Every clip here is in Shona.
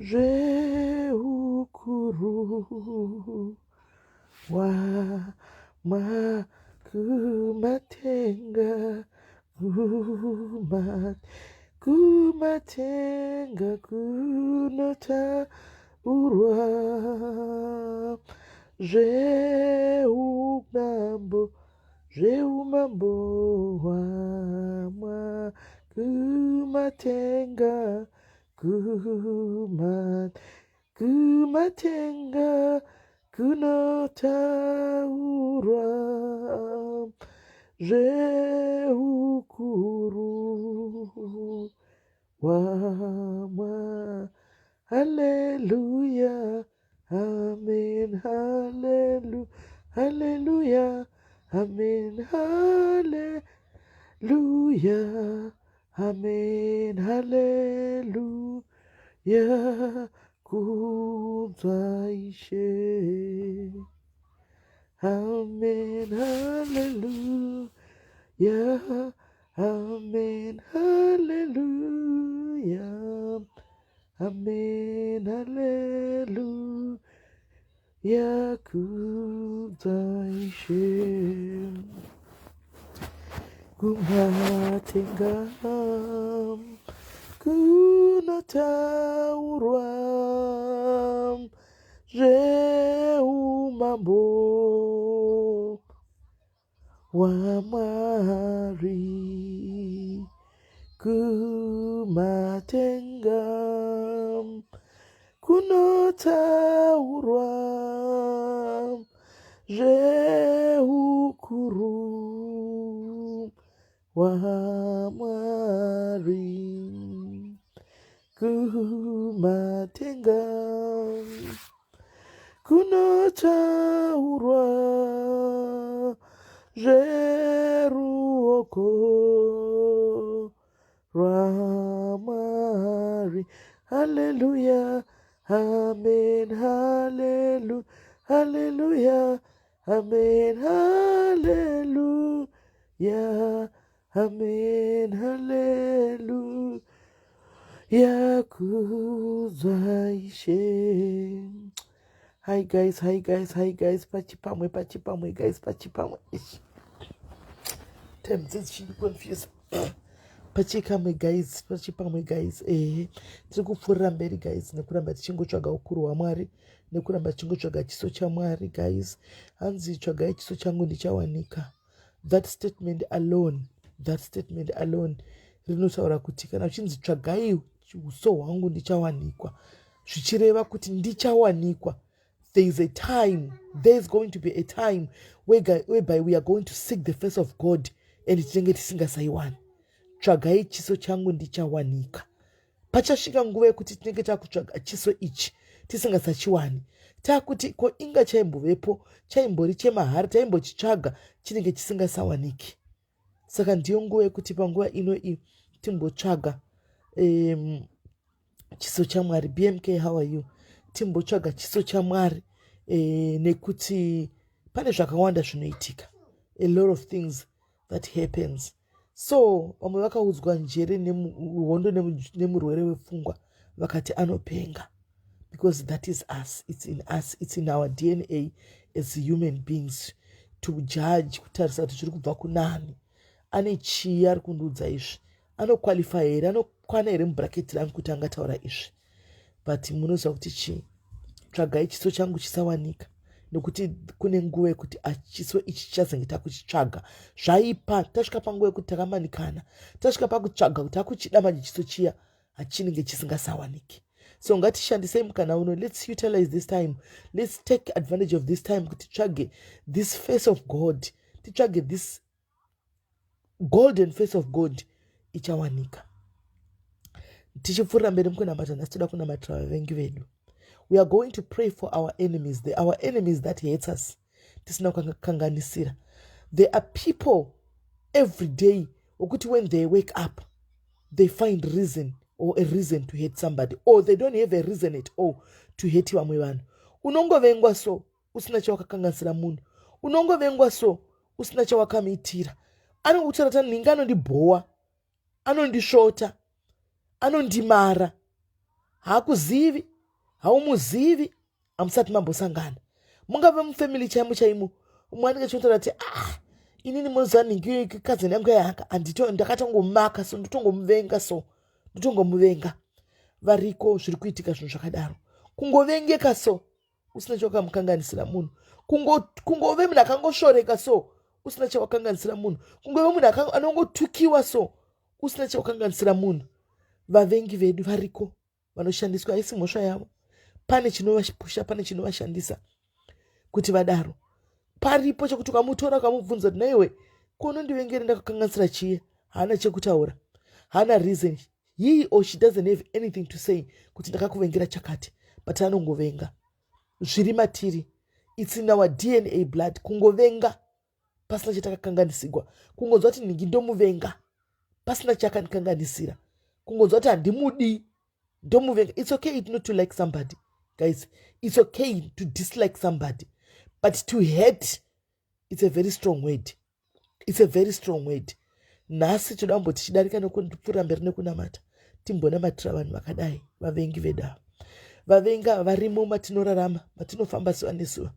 Zveukuru hwamakumatenga kumatenga kunotaurwa zveumambo zveumambo hwamwa kumatenga kumatenga kunotaurwa zveukuru hwamwa. Haleluya, amen, haleluya, haleluya, amen, haleluya, amen, haleluya, kudzwa Ishe. Amen, haleluya, amen, haleluya, amen, haleluya, kudzwa Ishe. Kumatenga kunotaurwa zveumambo hwaMwari kumatenga kunotaurwa zveukuru hwaMwari kumatenga kunotaurwa zveruoko rwaMwari. Haleluya, amen, haleluya, haleluya, amen, haleluya, amen, haleluya, kudzwa Ishe. Hi guys, hi guys, hi guys, pachipamwe, pachipamwe guys, pachipamwe. Ish. Time dzichindi confuse. Pachikamwe guys, pachipamwe guys. Ehe, tiri kupfuurira mberi guys nekuramba tichingotsvaga ukuru hwaMwari, nekuramba tichingotsvaga chiso chaMwari guys. Hanzi tsvagai chiso changu ndichawanika. That statement alone, that statement alone rinotaura kuti kana uchinzi tsvagai uso hwangu ndichawanikwa, zvichireva kuti ndichawanikwa. There is a time, there is going to be a time whereby we are going to seek the face of God and tinenge tisingasaiwani. Tsvagai chiso changu ndichawanika. Pachasvika nguva yekuti tinenge takutsvaga chiso ichi tisingasachiwani, takuti ko inga chaimbovepo, chaimbori chemahari, taimbochitsvaga, chinenge chisingasawaniki. Saka ndiyo nguva yekuti panguva ino iyi timbotsvaga chiso chaMwari. BMK, how are you? Timbotsvaga chiso chaMwari nekuti pane zvakawanda zvinoitika, a lot of things that happens. So vamwe vakaudzwa njere nehondo nemurwere wepfungwa, vakati anopenga, because that is us, it's in us, it's in our DNA as human beings to judge, kutarisa kuti zviri kubva kunani, ane chii ari kundiudza izvi, anoqualify here, anokwana here mubracket rangu kuti angataura izvi. But munoziva kuti chii? Tsvagai chiso changu chisawanika, nekuti kune nguva yekuti chiso ichi chichazenge takuchitsvaga zvaipa. Tasvika panguva yekuti takamanikana, tasvika pakutsvaga kuti akuchida manje chiso chiya, hachinenge chisingasawaniki. So ngatishandisei mukana uno. Let's utilize this time, let's take advantage of this time kuti titsvage this face of God, titsvage this golden face of God, ichawanika. Tichipfuurira mberi mukunamata nhasi, toda kunamatira vavengi vedu. We are going to pray for our enemies, our enemies that hates us tisina kukanganisira. There are people every day wekuti when they wake up they find reason or a reason to hate somebody, or they don't have a reason at all to hate vamwe vanhu. Unongovengwa so usina chawakakanganisira munhu, unongovengwa so usina chawakamuitira. Anongokutaura kuti nhingi anondibhowa, anondisvota, anondimara. Haakuzivi, haumuzivi, hamusati mambosangana. Mungave mufamily chaimo chaimo, umwe anenge achinotaura kuti, "Ah, inini munoziva nhingi cousin yangu yayaka handito, ndakatongomaka so, ndotongomuvenga so, ndotongomuvenga." Variko, zviri kuitika zvinhu zvakadaro. Kungovengeka so usina chawakamukanganisira munhu, kungove munhu akangosvoreka so usina chawakanganisira munhu, kungove munhu anongotukiwa so usina chawakanganisira munhu. Vavengi vedu variko vanoshandiswa, haisi mhosva yavo. Pane chinovapusha, pane chinovashandisa kuti vadaro. Paripo chekuti ukamutora ukamubvunza kuti, "Naiwe, konondivengeri, ndakakanganisira chiye?" Haana chekutaura, haana reason. He or she doesn't have anything to say kuti ndakakuvengera chakati, but anongovenga. Zviri matiri, it's in our DNA blood. Kungovenga pasina chatakakanganisigwa, kungonzwa kuti nhingi ndomuvenga pasina chakandikanganisira, kungonzwa kuti handimudi, ndomuvenga. It's okay not to like somebody, guys. It's okay to dislike somebody, but to hate, it's a very strong word. It's a very strong word. Nhasi toda kumboti tichidarika nekupfuura mberi nekunamata, timbonamatira vanhu vakadai, vavengi vedu ava. Vavengi ava varimo matinorarama, matinofamba zuva nezuva.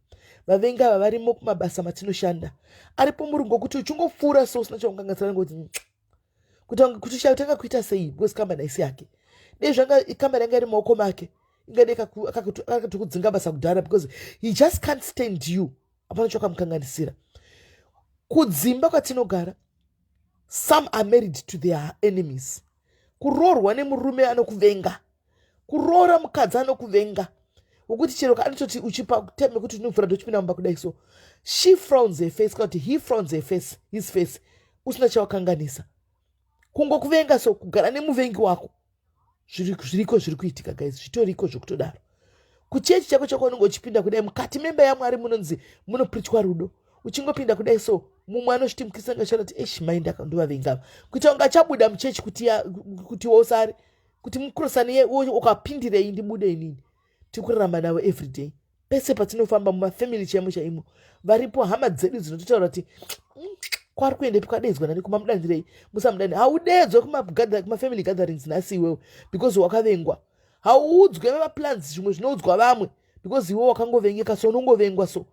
Vavengi ava varimo kumabasa matinoshanda. Aripo murungu wekuti uchingopfuura so usina chaunganganisira, ngoti kuti chatanga kuita sei, because kambani haisi yake. Dei zvanga kambani yanga iri maoko make, ingadei akatokudzinga basa kudhara, because he just can't stand you. Hapana chakamukanganisira. Kudzimba kwatinogara, some are married to their enemies. Kuroorwa nemurume anokuvenga, kuroora mukadzi anokuvenga, wekuti chero anototi uchipa time yekuti unovhura ndochipinda mumba kudai so, she frowns her face, kana kuti he frowns her face, his face, usina chawakanganisa. Kungokuvenga so, kugara nemuvengi wako. Zviriko, zviri kuitika, guys, zvitoriko zvokutodaro. Kuchechi chako chako unenge uchipinda kudai, mukati memba yaMwari munonzi munoprichwa rudo. Uchingopinda kudai so, mumwe anosviti mukristu angashara kuti, "Eshi, mai ndovavengava," kuita kunge achabuda muchechi kuti wosare kuti mukurosani, ukapindirei ndibude inini. Tiri kurarama navo everyday, pese patinofamba, mumafamily chaimo chaimo varipo hama dzedu dzinototaura kuti, "Kwari kuendepi? Kwadedzwa nani? Kumamudanirei? Musamudani." Haudedzwe kumafamily gatherings nhasi iwewe because wakavengwa. Hauudzwe maplans, zvimwe zvinoudzwa vamwe, because iwe wakangovengeka so, unongovengwa so.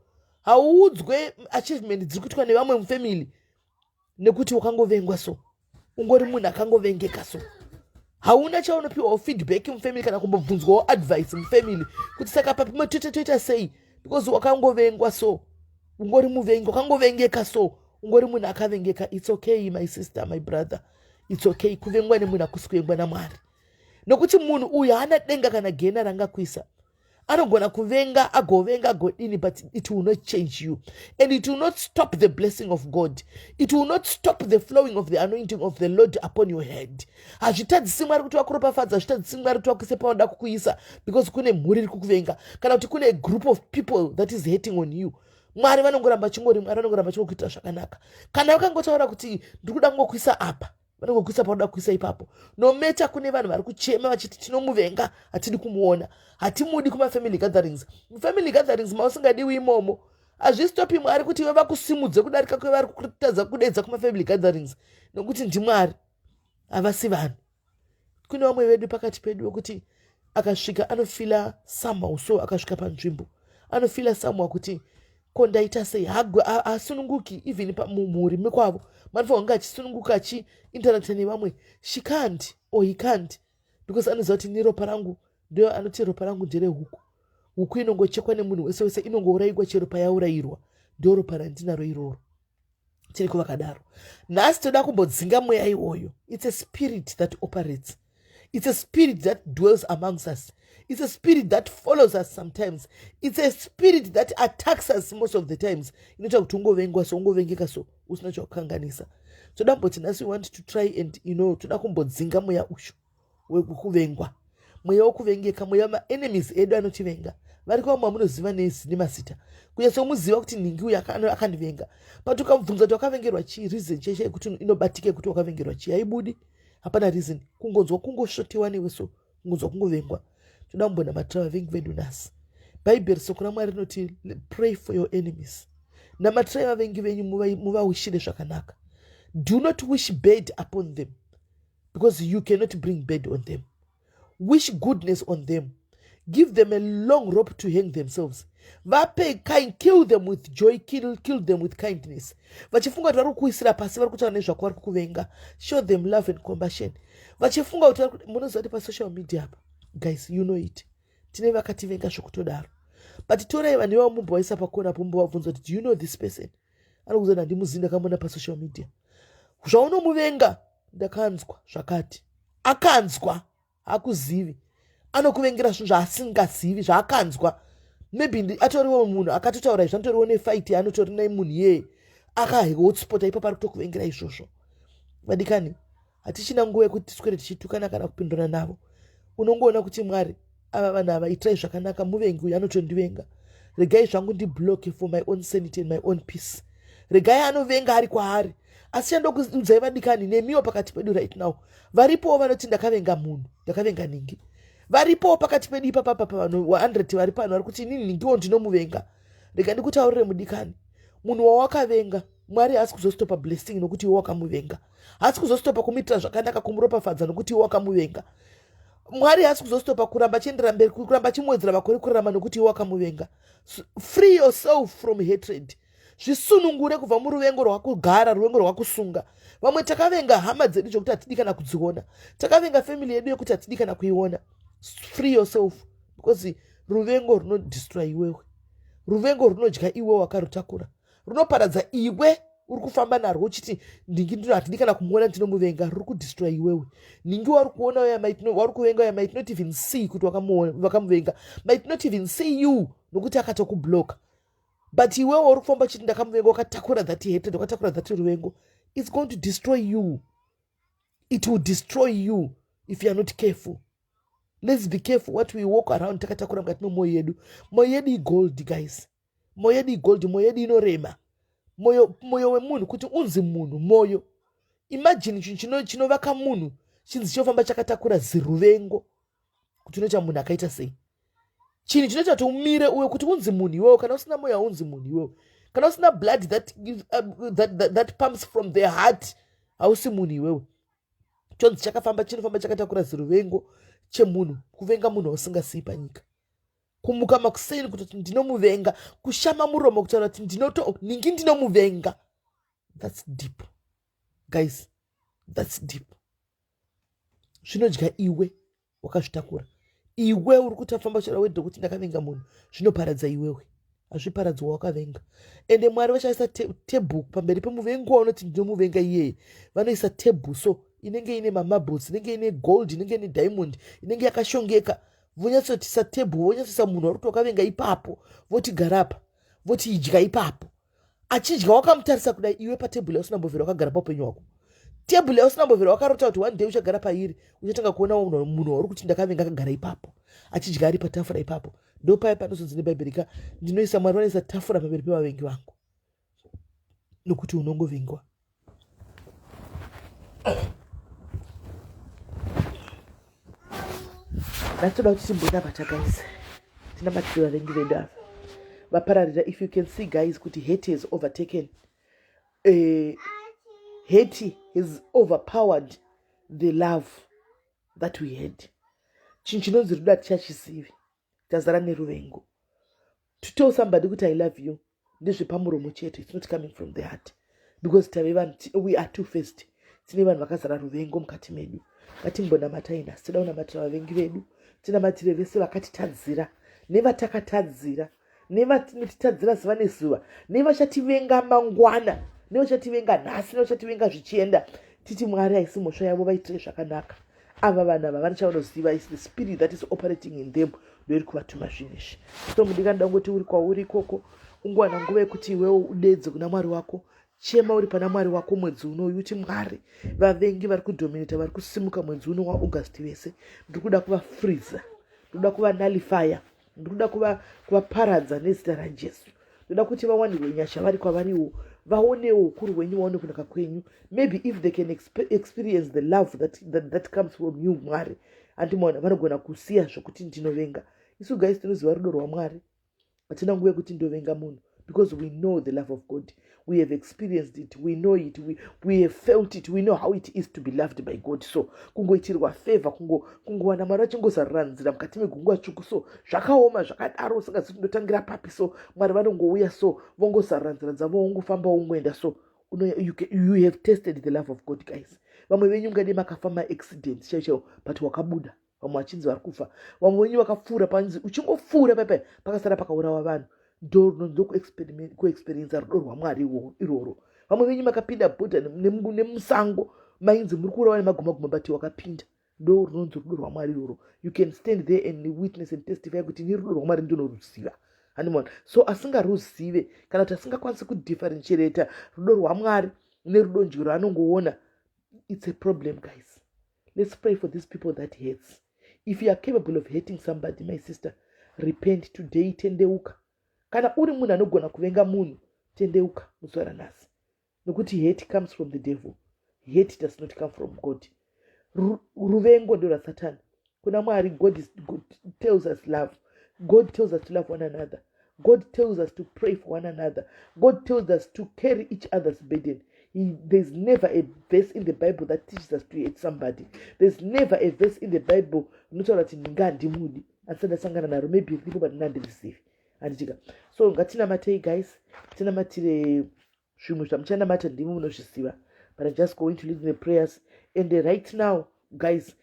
Hauudzwe achievement dziri kuitwa nevamwe mufamily nekuti wakangovengwa so, ungori munhu akangovengeka so. Hauna chaunopiwawo feedback mufamily, kana kumbobvunzwawo advice mufamily kuti, "Saka papi toita, toita sei?" Because wakangovengwa so, ungori muvengi, wakangovengeka so, ungori munhu akavengeka. It's okay, my sister, my brother, it's okay. Kuvengwa nemunhu hakusi kuvengwa naMwari, nokuti munhu uyu haana denga kana gena rangakuisa. Anogona kuvenga, agovenga, agodini, but it will not change you and it will not stop the blessing of God. It will not stop the flowing of the anointing of the Lord upon your head. Hazvitadzisi Mwari kuti vakuropafadza, hazvitadzisi Mwari kuti vakuise pavanoda kukuisa because kune mhuri iri kukuvenga, kana kuti kune group of people that is hating on you. Mwari vanongoramba chingori Mwari, vanongoramba chingokuitira zvakanaka. Kana vakangotaura kuti ndiri kuda kungokuisa apa, vanongokuisa paunoda kuisa ipapo, no matter kune vanhu vari kuchema vachiti, "Tinomuvenga, hatidi kumuona, hatimudi kumafamily gatherings." Mufamily gatherings mausingadiwi imomo, hazvistopi Mwari kuti ive vakusimudze kudarika kwevari kutadza kudedza kumafamily gatherings, nokuti ndiMwari, havasi vanhu. Kune vamwe vedu pakati pedu wekuti akasvika anofeela somehow so, akasvika panzvimbo anofeela somehow kuti, "Ko ndaita sei?" Hasununguki even mumhuri mekwavo. Manofanira kunge achisununguka, achiinteracta nevamwe. She can't or he can't, because anoziva kuti neropa rangu ndo anoti ropa rangu nderehuku. Huku inongochekwa nemunhu wese wese, inongourayirwa chero payaurayirwa. Ndo ropa randinaro iroro. Tiri kuvakadaro nhasi, toda kumbodzinga mweya iwoyo. It's a spirit that operates. It's a spirit that dwells amongst us. It's a spirit that follows us sometimes. It's a spirit that attacks us most of the times. Inoita kuti ungovengwa so, ungovengeka so, usina chakukanganisa. Toda kumboti nhasi we want to try and toda kumbodzinga mweya uyu wekuvengwa, mweya wokuvengeka, mweya wamaenemies edu anotivenga. Variko vamwe vamunoziva nemazita, kunyatsomuziva kuti nhingi uyu akandivenga, but ukamubvunza kuti wakavengerwa chii, reason cheshe yekuti inobatika yekuti wakavengerwa chii haibudi. Hapana reason. Kungonzwa kungosvotewa newe so, kungonzwa kungovengwa. Toda kumbonamatira vavengi vedu nhasi. Bhaibheri, soko raMwari rinoti, "Pray for your enemies." Namatirai vavengi venyu, muvawishire zvakanaka. Do not wish bad upon them, because you cannot bring bad on them. Wish goodness on them. Give them a long rope to hang themselves. Vape kind, kill them with joy, kill them with kindness. Vachifunga kuti vari kukuisira pasi, vari kutaura nezvako, vari kukuvenga. Show them love and compassion. Vachifunga kuti munoziva kuti pasocial media apa, guys, you know it, tine vakativenga zvokutodaro. But torai vanhu ivavo, mumbovaisa pakona po, mumbovabvunza kuti, "Do you know this person?" Anokuza kuti, "Handimuzivi, ndakamuona pasocial media." Zvaunomuvenga, ndakanzwa zvakati, akanzwa, hakuzivi. Anokuvengera zvinhu zvaasingazivi, zvaakanzwa. Maybe atoriwo munhu akatotaura izvo, anotoriwo nefight yaanotori nemunhu iyeye, akahotspota ipapo, ari kutokuvengera izvozvo. Vadikani, hatichina nguva yekuti tiswere tichitukana kana kupindurana navo. Unongoona kuti, "Mwari, ava vanhu ava, itirai zvakanaka. Muvengi uyu anotondivenga. Regai zvangu ndiblock for my own sanity and my own peace. Regai anovenga ari kwaari." Asi chandokuudzai, vadikani, nemiwo pakati pedu right now varipowo vanoti, "Ndakavenga munhu, ndakavenga ningi." Varipowo pakati pedu ipapapa, vanhu 100 vari pano vari kuti, "Inini ningiwo ndinomuvenga." Rega ndikutaurire, mudikani, munhu wawakavenga, Mwari haasi kuzostopa blessing nokuti iwe wakamuvenga. Haasi kuzostopa kumuitira zvakanaka, kumuropafadza nokuti iwe wakamuvenga. Mwari haasi kuzostopa kuramba achiendera mberi, kuramba achimuwedzera makore kurarama nokuti iwe wakamuvenga. Free yourself from hatred. Zvisunungure kubva muruvengo rwakugara, ruvengo rwakusunga. Vamwe takavenga hama dzedu zvokuti hatidi kana kudziona. Takavenga family yedu yekuti hatidi kana kuiona. Free yourself, because ruvengo runodestroy iwewe. Ruvengo runodya iwe wakarutakura, runoparadza iwe uri kufamba narwo uchiti, "Ndingi ndino, hatidi kana kumuona, ndinomuvenga." Ruri kudestroy iwewe. Ningi wari kuona uya, wari kuvenga uya, might not even see kuti wakamuvenga, might not even see you nokuti akatokubloka. But iwewe uri kufamba uchiti, "Ndakamuvenga," wakatakura that hatred, wakatakura that ruvengo. It's going to destroy you. It will destroy you if you are not careful. Let's be careful what we walk around takatakura mukati memwoyo yedu. Mwoyo yedu igold, guys. Mwoyo yedu igold. Mwoyo yedu inorema. Mwoyo wemunhu, kuti unzi munhu, mwoyo. Imagine chinhu chinovaka munhu chinzi chinofamba chakatakura ziruvengo, kuti unoita munhu akaita sei? Chinhu chinoita kuti umire uwe, kuti unzi munhu iwewo. Kana usina mwoyo, haunzi munhu iwewo. Kana usina blood that pumps from the heart, hausi munhu iwewe. Chonzi chakafamba, chinofamba chakatakura ziruvengo chemunhu. Kuvenga munhu wausingasii panyika, kumuka makuseni kutoti, "Ndinomuvenga," kushama muromo kutaura kuti, "Ndinoto ningi, ndinomuvenga." That's deep, guys. That's deep. Zvinodya iwe wakazvitakura. Iwe uri kutafamba uchara wedho kuti, "Ndakavenga munhu." Zvinoparadza iwewe, hazviparadzi wawakavenga. Ende Mwari vachaisa table pamberi pemuvengi waunoti, "Ndinomuvenga iyeye." Vanoisa table so inenge ine mamarbles, inenge ine gold, inenge ine diamond, inenge yakashongeka. Vonyatsotisa table, vonyatsoisa munhu wari kuti wakavenga ipapo, voti, "Garapa," voti, "Idya ipapo." Achidya wakamutarisa kudai, iwe patable yausina mbovhera wakagara paupenyu hwako, table yausina mbovhera wakarota kuti one day uchagara pairi. Uchatanga kuona munhu wauri kuti, "Ndakavenga," akagara ipapo, achidya ari patafura ipapo. Ndo paya panozonzi nebhaibheri ka, ndinoisa, Mwari vanoisa tafura pamberi pevavengi vangu, nokuti unongovengwa. Ndatoda kuti timbonamata, guys. Tinamatire vavengi vedu ava vapararira. If you can see, guys, kuti hate has overtaken, hate has overpowered the love that we had. Chinhu chinonzi rudo hatichachizivi, tazara neruvengo. To tell somebody kuti, "I love you," ndezvepamuromo chete. It's not coming from the heart, because tave vanhu, we are two faced. Tine vanhu vakazara ruvengo mukati medu. Ngatimbonamatai nhasi. Toda kunamatira vavengi vedu. Tinamatire vese vakatitadzira, nevatakatadzira, nevatinotitadzira zuva nezuva, nevachativenga mangwana, nevachativenga nhasi, nevachativenga zvichienda. Titi, "Mwari, haisi mhosva yavo, vaitire zvakanaka. Ava vanhu ava vane chavanoziva. Is the spirit that is operating in them ndoiri kuvatuma zvinhu izvi." So mudikani, ngoti uri kwauri ikoko, ungowana nguva yekuti iwewo udedze kuna Mwari wako. Chema uri pana Mwari wako mwedzi unoyu, uti, "Mwari, vavengi vari kudominata, vari kusimuka mwedzi uno waAugust vese, ndiri kuda kuvafreeza, ndiri kuda kuvanullifya, ndiri kuda kuvaparadza nezita raJesu. Ndoda kuti vawanirwe nyasha vari kwavariwo, vaonewo ukuru hwenyu, vaone kunaka kwenyu. Maybe if they can experience the love that comes from you, Mwari, handimaona vanogona kusiya zvokuti ndinovenga." Isu, guys, tinoziva rudo rwaMwari. Hatina nguva yekuti ndovenga munhu, because Because we know the love of God. We have experienced it, we know it, we have felt it, we know how it is to be loved by God. So kungoitirwa favor, kungowana Mwari vachingozarura nzira mukati megungwa tsvuku, so zvakaoma zvakadaro, usingazivi kundotangira papi. So Mwari vanongouya, so vongozarura nzira dzavo, wongofamba, wongoenda. So you have tasted the love of God, guys. Vamwe venyu mungade makafa maaccident chaivo chaivo, but wakabuda. Vamwe vachinzi vari kufa, vamwe venyu vakapfuura, panzi uchingopfuura paipai pakasara pakaurawa vanhu. Ndokuexperiensa rudo rwaMwari irworwo. Vamwe venyu makapinda bhodha nemusango, mainzi muri kuurawa nemagumaguma, but wakapinda. Ndo runonzi rudo rwaMwari irworwo. You can stand there and witness and testify kuti ni rudo rwaMwari ndinoruziva, handimona? So asingaruzive kana kuti asingakwanisi kudifferentiata rudo rwaMwari nerudo njiro anongoona, it's a problem, guys. Let's pray for these people that hates. If you are capable of hating somebody, my sister, repent today. Tendeuka. Kana uri munhu anogona kuvenga munhu, tendeuka muzuva ranhasi, nokuti hate comes from the devil. Hate does not come from God. Ruvengo nderwasatani. Kuna Mwari, God tells us love. God tells us to love one another. God tells us to pray for one another. God tells us to carry each other's burden. There's never a verse in the Bible that teaches us to hate somebody. There's never a verse in the Bible rinotaura kuti ndinga handimudi. Handisati ndasangana naro. Maybe riripo, but ndinandirizivi, handitika? So ngatinamatei, guys. Tinamatire zvimwe zvamuchanamata, ndimi munozviziva, but I'm just going to lead the prayers. And right now, guys,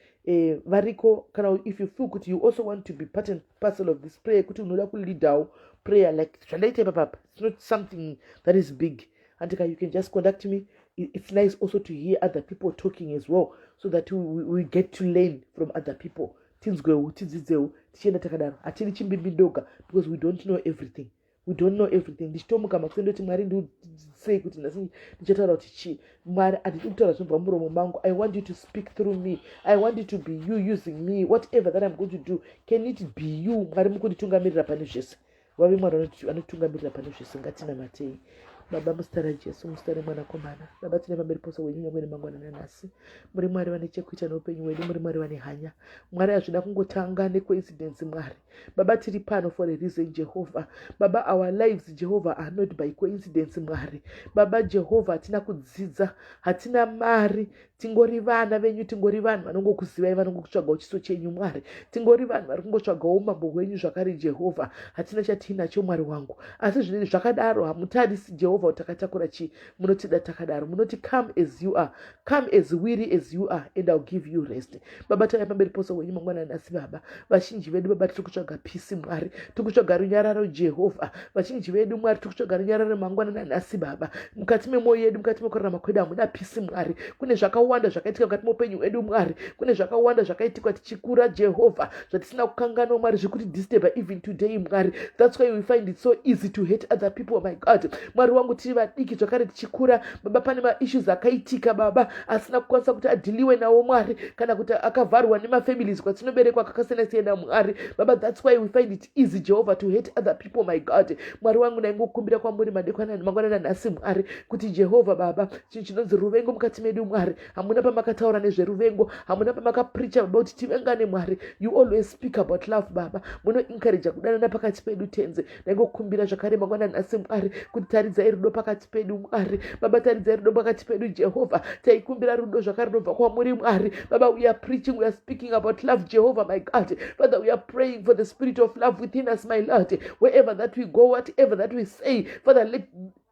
variko kana if you feel kuti you also want to be part and parcel of this prayer, kuti unoda kuleadawo prayer like zvandaita ipapapa, it's not something that is big, andika? You can just contact me. It's nice also to hear other people talking as well, so that we get to learn from other people. Tinzwewo, tidzidzewo, tichienda takadaro. Hatiri chimbimbi ndoga, because we don't know everything. We don't know everything. Ndichitomuka makuseni ndoti, "Mwari, ndiudzei kuti nhasi ndichataura kuti chii." Mwari, handidi kutaura zvinobva muromo mangu. I want you to speak through me. I want it to be you using me. Whatever that I'm going to do, can it be you, Mwari, mukunditungamirira pane zvese? Vave Mwari anotungamirira pane zvese. Ngatinamatei. Baba, muzita raJesu, muzita remwanakomana, Baba, tine pamberi pose wenyu nyangwe nemangwana nanhasi. Muri Mwari vane chekuita neupenyu hwedu. Muri Mwari vane hanya. Mwari, hazvina kungotanga necoincidence. Mwari Baba, tiri pano for a reason. Jehovha Baba, our lives, Jehovha, are not by coincidence. Mwari Baba, Jehovha, hatina kudzidza, hatina mari, tingori vana venyu, tingori vanhu vanongokuzivai, vanongokutsvagawo chiso chenyu. Mwari, tingori vanhu vari kungotsvagawo umambo hwenyu zvakare. Jehovha, hatina chatiinacho, Mwari wangu, asi zvinenge zvakadaro, hamutarisi, Jehovha, kuti takatakura chii. Munotida takadaro. Munoti, "Come as you are, come as weary as you are, and I'll give you rest." Baba, tauya pamberi pose hwenyu mangwana nhasi. Baba, vazhinji vedu, Baba, tiri kutsvaga peace. Mwari, tiri kutsvaga runyararo. Jehovha, vazhinji vedu, Mwari, tiri kutsvaga runyararo mangwana nanhasi. Baba, mukati memwoyo yedu, mukati mekurarama kwedu, hamuna peace. Mwari, kune zvakawanda zvakaitika mukati meupenyu hwedu. Mwari, kune zvakawanda zvakaitikwa tichikura, Jehovha, zvatisina kukanganwa, Mwari, zvekuti disturba even today. Mwari, that's why we find it so easy to hate other people, my God. Mwari wangu, tiri vadiki zvakare tichikura, Baba, pane maissues akaitika, Baba, asina kukwanisa kuti adealiwe nawo, Mwari, kana kuti akavharwa nemafamilies kwatinoberekwa kakasiyana-siyana. Mwari Baba, that's why we find it easy, Jehovah, to hate other people, my God. Mwari wangu, ndaingokumbira kwamuri madekwanani mangwanana nhasi, Mwari, kuti Jehovha Baba, chinhu chinonzi ruvengo mukati medu, Mwari, hamuna pamakataura nezveruvengo, hamuna pamakapreacha, Baba, kuti tivengane. Mwari, you always speak about love. Baba, munoencouraja kudanana pakati pedu. Tenze, ndaingokumbira zvakare mangwanani nhasi, Mwari, kuti taridzai rudo pakati pedu. Mwari Baba, taridzai rudo pakati pedu. Jehovha, taikumbira rudo zvakare runobva kwamuri. Mwari Baba, we are preaching, we are speaking about love, Jehovah my God. Father, we are praying for the spirit of love within us, my Lord. Wherever that we go, whatever that we say, Father, let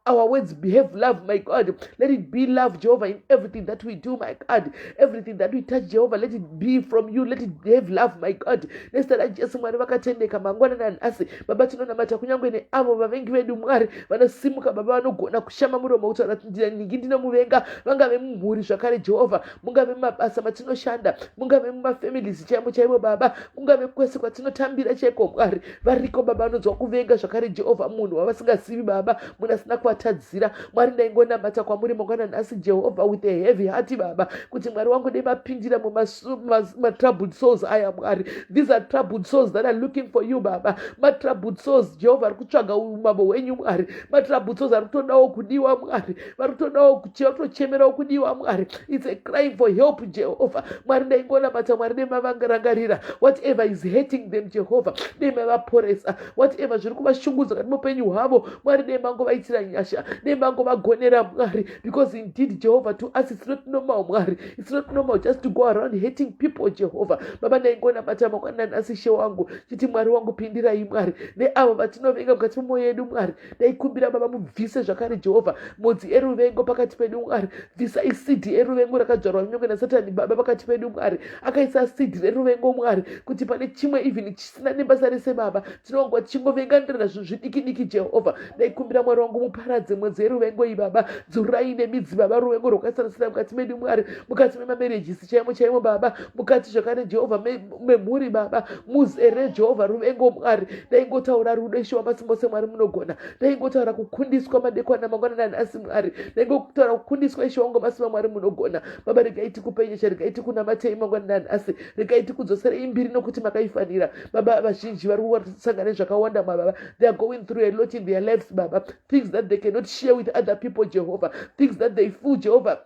our words behave love, my God. Let it be love, Jehovah, in everything that we do, my God. Everything that we touch, Jehovah, let it be from you. Let it have love, my God. Nezita raJesu, Mwari vakatendeka, mangwanani anhasi, Baba, tinonamata kunyange neavo vavengi vedu, Mwari, vanosimuka, Baba, vanogona kushama muromo kutaura kuti ningi ndinomuvenga. Vangave mumhuri zvakare, Jehovha, mungave mumabasa matinoshanda, mungave mumafamilies chaimo chaimo, Baba, kungave kwese kwatinotambira chaiko. Mwari, variko, Baba, vanonzwa kuvenga zvakare, Jehovha, munhu wavasingazivi, Baba, munhu asina kuva. tinovatadzira. Mwari, ndaingonamata kwamuri mangwana nhasi, Jehovha, with a heavy heart, Baba, kuti Mwari wangu, dai mapindira mumatroubled souls aya, Mwari. These are troubled souls that are looking for you, Baba. Matroubled souls, Jehovha, ari kutsvaga umambo hwenyu, Mwari. Matroubled souls ari kutodawo kudiwa, Mwari. Vari kutodawo, kutochemerawo kudiwa, Mwari. It's a crying for help, Jehovha. Mwari, ndaingonamata, Mwari, nemavarangarira. Whatever is hating them, Jehovha, nemavaporesa. Whatever zviri kuvashungudza kati muupenyu hwavo, Mwari, nemangovaitira nyasha, nemangovagonera, Mwari, because indeed, Jehovha, to us it's not normal, Mwari. It's not normal just to go around hating people, Jehovha. Baba, ndaingonamata mangwana nhasi, She wangu, chiti Mwari wangu, pindirai, Mwari, neavo vatinovenga mukati memwoyo yedu. Mwari, ndaikumbira, Baba, mubvise zvakare, Jehovha, modzi eruvengo pakati pedu. Mwari, bvisai seed eruvengo rakadzvarwa nyonge naSatani, Baba, pakati pedu. Mwari, akaisa seed reruvengo, Mwari, kuti pane chimwe even chisina nebasa rese, Baba, tinongwa tichingovenganirana zvinhu zvidiki diki. Jehovha, ndaikumbira, Mwari wangu, muparadze mwedzi yeruvengo iyi, Baba. Dzurai nemidzi, Baba, ruvengo rwakasiyana-siyana mukati medu, Mwari, mukati memamarriages chaimo chaimo, Baba, mukati zvakare, Jehovha, memhuri, Baba. Muzere, Jehovha, ruvengo. Mwari, ndaingotaura rudo, Ishe wamasimba. Mwari, munogona. Ndaingotaura kukundiswa madekwana mangwanani anhasi, Mwari. Ndaingotaura kukundiswa, Ishe wangu masimba. Mwari, munogona. Baba, regai tikupei nyasha, regai tikunamatei mangwanani anhasi, regai tikudzoserei mbiri nokuti makaifanira. Baba, vazhinji vari kusangana nezvakawanda, mababa. They are going through a lot in their lives, Baba, things that they cannot share with other people, Jehovah, things that they feel, Jehovah,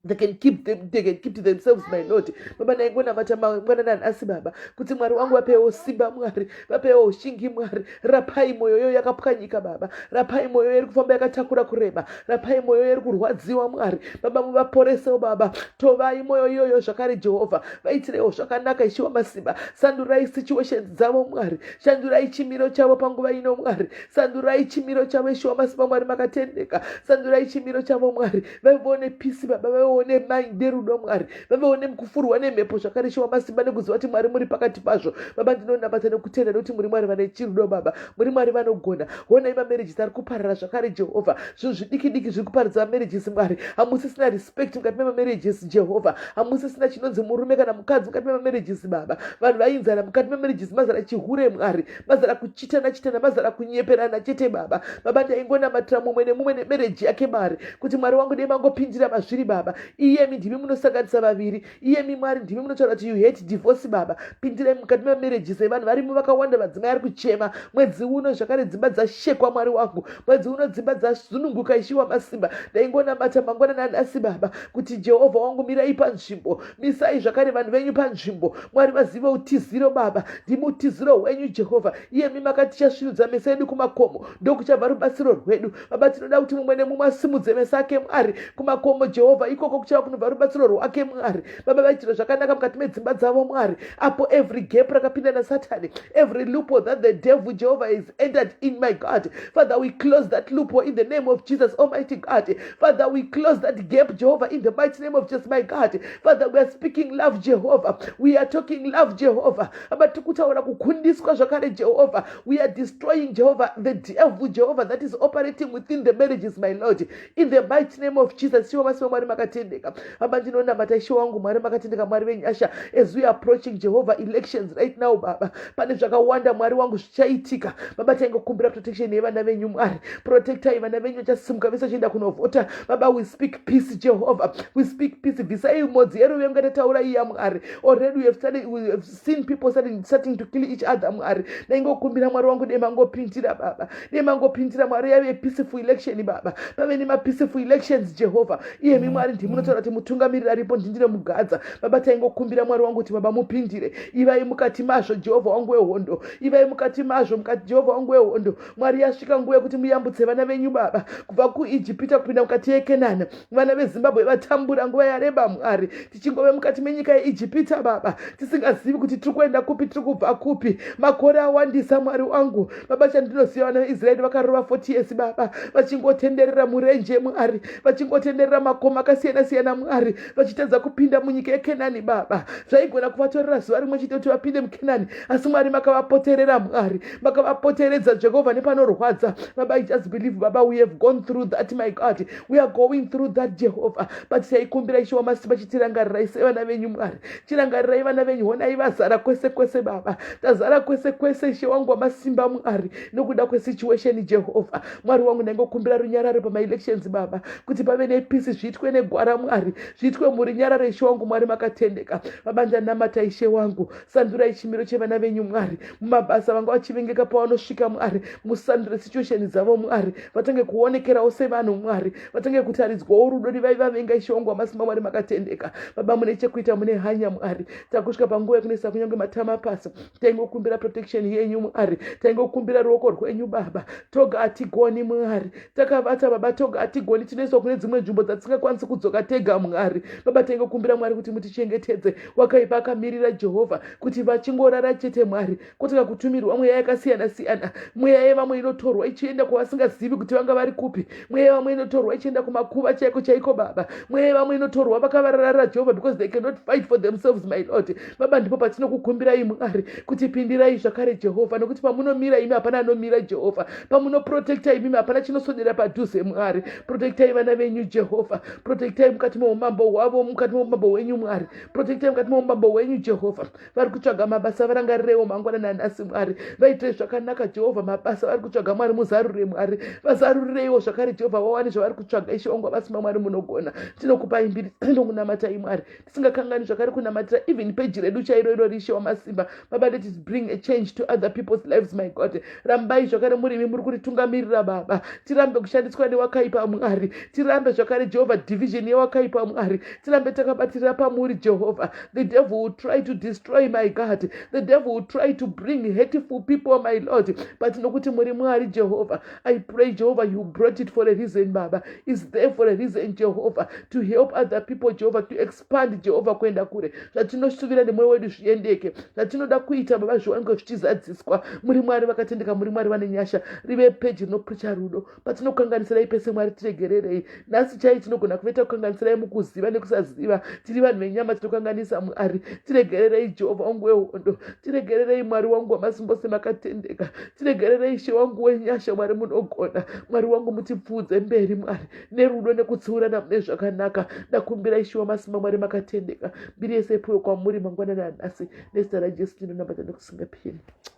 they can keep to themselves, my Lord. Baba, ndaingonamata mangwanani anhasi, Baba, kuti Mwari wangu, vapewo simba, Mwari, vapewo ushingi. Mwari, rapai mwoyo yoyo yakapwanyika. Baba, rapai mwoyo iri kufamba yakatakura kurema. Rapai mwoyo iri kurwadziwa, Mwari. Baba, muvaporesewo. Baba, tovai mwoyo iyoyo zvakare, Jehovha. Vaitireiwo zvakanaka, Ishe wamasimba. Sandurai situations dzavo, Mwari. Shandurai chimiro chavo panguva ino, Mwari. Sandurai chimiro chavo, Ishe wamasimba. Mwari, makatendeka. Sandurai chimiro chavo, Mwari. Vavewo nepeace, Baba. Vavewo nemind nerudo, Mwari. Vavewo nemukufurwa nemhepo zvakare, Ishe wamasimba, nekuziva kuti Mwari muri pakati pazvo. Baba, ndinonamata nekutenda nekuti muri Mwari vane chirudo. Baba, muri Mwari vanogona. Honai mamarriages ari kuparara zvakare, Jehovha. Zvinhu zvidiki diki zviri kuparadza mamarriages. Mwari, hamusisina respect mukati memamarriages, Jehovha. Hamusisina chinonzi murume kana mukadzi mukati memamarriages, Baba. Vanhu vainzana mukati memamarriages, mazara chihure, Mwari, mazara kuchitana chitana, mazara kunyeperana chete, Baba. Baba, ndaingonamatira mumwe nemumwe nemarriage yake, Mwari, kuti Mwari wangu, dai mangopindira mazviri, Baba. Iyemi ndimi munosanganisa vaviri. Iyemi, Mwari, ndimi munotaura kuti you hate divorce. Baba, pindirai mukati memamarriages evanhu varimo vakawanda. Vadzimai ari kuchema mwedzi uno zvakare, dzimba dzashekwa. Mwari wangu, mwedzi uno dzimba dzazununguka, Ishe wamasimba. Ndaingonamata mangwanani anhasi, Baba, kuti Jehovha wangu, mirai panzvimbo, misai zvakare vanhu venyu panzvimbo. Mwari, vazive utiziro. Baba, ndimi utiziro hwenyu, Jehovha. Iyemi makati tichasvinudza meso edu kumakomo, ndokuchabva rubatsiro rwedu. Baba, tinoda kuti mumwe nemumwe asimudze meso ake, Mwari, kumakomo, Jehovha. Ikoko kuchava kunobva rubatsiro rwake, Mwari. Baba, vaitiro zvakanaka mukati medzimba dzavo, Mwari. Apo every gap rakapinda naSatani, every loophole that the devil, Jehovah, is entered in, my God, Father, we close that loophole in the name of Jesus, Almighty God. Father, we close that gap, Jehovah, in the mighty name of Jesus, my God. Father, we are speaking love, Jehovah. We are talking love, Jehovah. Baba, tiri kutaura kukundiswa zvakare, Jehovah. We are destroying, Jehovah, the devil, Jehovah, that is operating within the marriages, my Lord, in the mighty name of Jesus. Ishe wamasimba, Mwari makatendeka. Baba, ndinonamata, Ishe wangu. Mwari makatendeka, Mwari venyasha. As we are approaching, Jehovah, elections right now, Baba, pane zvakawanda, Mwari wangu, zvichaitika. Baba, taingokumbira protection yevana venyu. Mwari, protectai vana venyu vachasimuka vese vachienda kunovhota. Baba, we speak peace, Jehovah. We speak peace. Bvisai modzi yeruvengo yatataura iya, Mwari. Already we have seen people starting to kill each other. Mwari, ndaingokumbira, Mwari wangu, demangopindira, Baba, demangopindira. Mwari, yave peaceful election. Baba, pave nemapeaceful elections, Jehovha. Iyemi, Mwari, ndimunotaura kuti mutungamiriri aripo, ndindine mugadza. Baba, taingokumbira, Mwari wangu, kuti Baba mupindire. Ivai mukati mazvo, Jehovha wangu wehondo. Ivai mukati mazvo mukati, Jehovha wangu wehondo. Mwari, yasvika nguva yekuti muyambutse vana venyu, Baba, kubva kuIjipita kupinda mukati yeKenani. Vana veZimbabwe vatambura nguva yareba, Mwari, tichingove mukati menyika yeIjipita, Baba, tisingazivi kuti tiri kuenda kupi, tiri kubva kupi. Makore awandisa, Mwari wangu. Baba, chandinoziva, vana veIsraeri vakarova 40 years, Baba, vachingotenderera murenje, Mwari, vachingotenderera makomo akasiyana. dzakasiyana-siyana Mwari, vachitadza kupinda munyika yeKenani Baba. Zvaigona kuvatorera zuva rimwe chete kuti vapinde muKenani, asi Mwari makavapoterera Mwari, makavapoteredza Jehovha nepanorwadza. Baba, I just believe, Baba, we have gone through that, my God. We are going through that, Jehovha. But taikumbira, Ishe wamasimba, chitirangarirai sevana venyu Mwari. Chirangarirai vana venyu. Honai vazara kwese kwese Baba, tazara kwese kwese, Ishe wangu wamasimba Mwari, nokuda kwesituation. Jehovha Mwari wangu, ndaingokumbira runyararo pamaelections Baba, kuti pave nepeace, zviitwe negwara Mwari, zviitwe murunyararo. Ishe wangu Mwari, makatendeka Baba. Ndanamata, Ishe wangu, sandurai chimiro chevana venyu Mwari. Mumabasa vanga vachivengeka, pavanosvika Mwari, musandure situation dzavo Mwari, vatange kuonekerawo sevanhu Mwari, vatange kutaridzwawo rudo nevaivavenga. Ishe wangu wamasimba Mwari, makatendeka Baba, mune chekuita, mune hanya Mwari. Takusvika panguva yekunesa kunyange matama pasi. Taingokumbira protection yenyu Mwari, taingokumbira ruoko rwenyu Baba. Toga hatigoni Mwari, takavata Baba, toga hatigoni. Tinoiswa kune dzimwe nzvimbo dzatisingakwanisi kudzoka tega Mwari. Baba, taingokumbira Mwari kuti mutichengetedze. Wakaipa akamirira Jehovha kuti vachingorara chete Mwari, kotanga kutumirwa mweya yakasiyana-siyana. Mweya yevamwe inotorwa ichienda kwavasingazivi kuti vanga vari kupi. Mweya yevamwe inotorwa ichienda kumakuva chaiko chaiko Baba. Mweya yevamwe inotorwa vakavararara Jehovha, because they cannot fight for themselves, my Lord. Baba, ndipo patinokukumbirai Mwari kuti pindirai zvakare Jehovha, nokuti pamunomira imi hapana anomira Jehovha. Pamunoprotecta imimi hapana chinoswedera padhuze Mwari. Protectai vana venyu Jehovha, protectai mukati meumambo hwavo, mukati meumambo hwenyu Mwari, protectai mukati meumambo hwenyu Jehovha. Vari kutsvaga mabasa, varangarireiwo mangwanani anhasi Mwari, vaitirei zvakanaka Jehovha. Mabasa vari kutsvaga Mwari, muzarure Mwari, vazarurireiwo zvakare Jehovha, vawane zvavari kutsvaga. Ishe wangu wamasimba Mwari, munogona. Tinokupai mbiri, tinokunamatai Mwari, tisingakangani zvakare kunamatira even peji redu chairo iro, Ishe wamasimba. Baba, let us bring a change to other people's lives, my God. Rambai zvakare murimi muri kuritungamirira Baba. Tirambe kushandiswa newakaipa Mwari, tirambe zvakare Jehovha division yewakaipa Mwari, tirambe takabatirira pamuri Jehovha. The devil will try to destroy, my God. The devil will try to bring hateful people, my Lord, but nokuti muri Mwari Jehovha, I pray, Jehovah, you brought it for a reason. Baba, is there for a reason, Jehovah, to help other people, Jehovah, to expand, Jehovah, kuenda kure. Zvatinosuvira nemwoyo wedu zviendeke, zvatinoda kuita Baba zviwanikwe zvichizadziswa. Muri Mwari vakatendeka, muri Mwari vane nyasha. Rive peji rinopreacha rudo. Patinokanganisirai pese Mwari, tiregererei. Nhasi chai tinogona kuve takukanganisirai mukuziva nekusaziva. Tiri vanhu venyama, tinokanganisa Mwari. Tiregererei Jehovha wangu wehondo, tiregererei Mwari wangu wamasimba, makatendeka. Tiregererei Ishe wangu wenyasha. Mwari, munogona. Mwari wangu, mutipfuudze mberi Mwari nerudo nekutsiurana mune zvakanaka. Ndakumbira, Ishe wamasimba Mwari, makatendeka. Mbiri yese ipiwe kwamuri mangwanani anhasi. Nezita raJesu tinonamata nekusingaperi,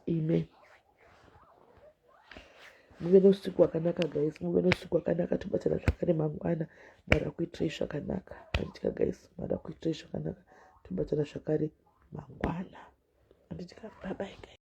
amen. Muve neusiku hwakanaka guys, muve neusiku hwakanaka. Tobatana zvakare mangwana. Mwari akuitirai zvakanaka, handitika guys? Mwari akuitirai zvakanaka. Tobatana zvakare mangwana, handitika? Bye bye guys.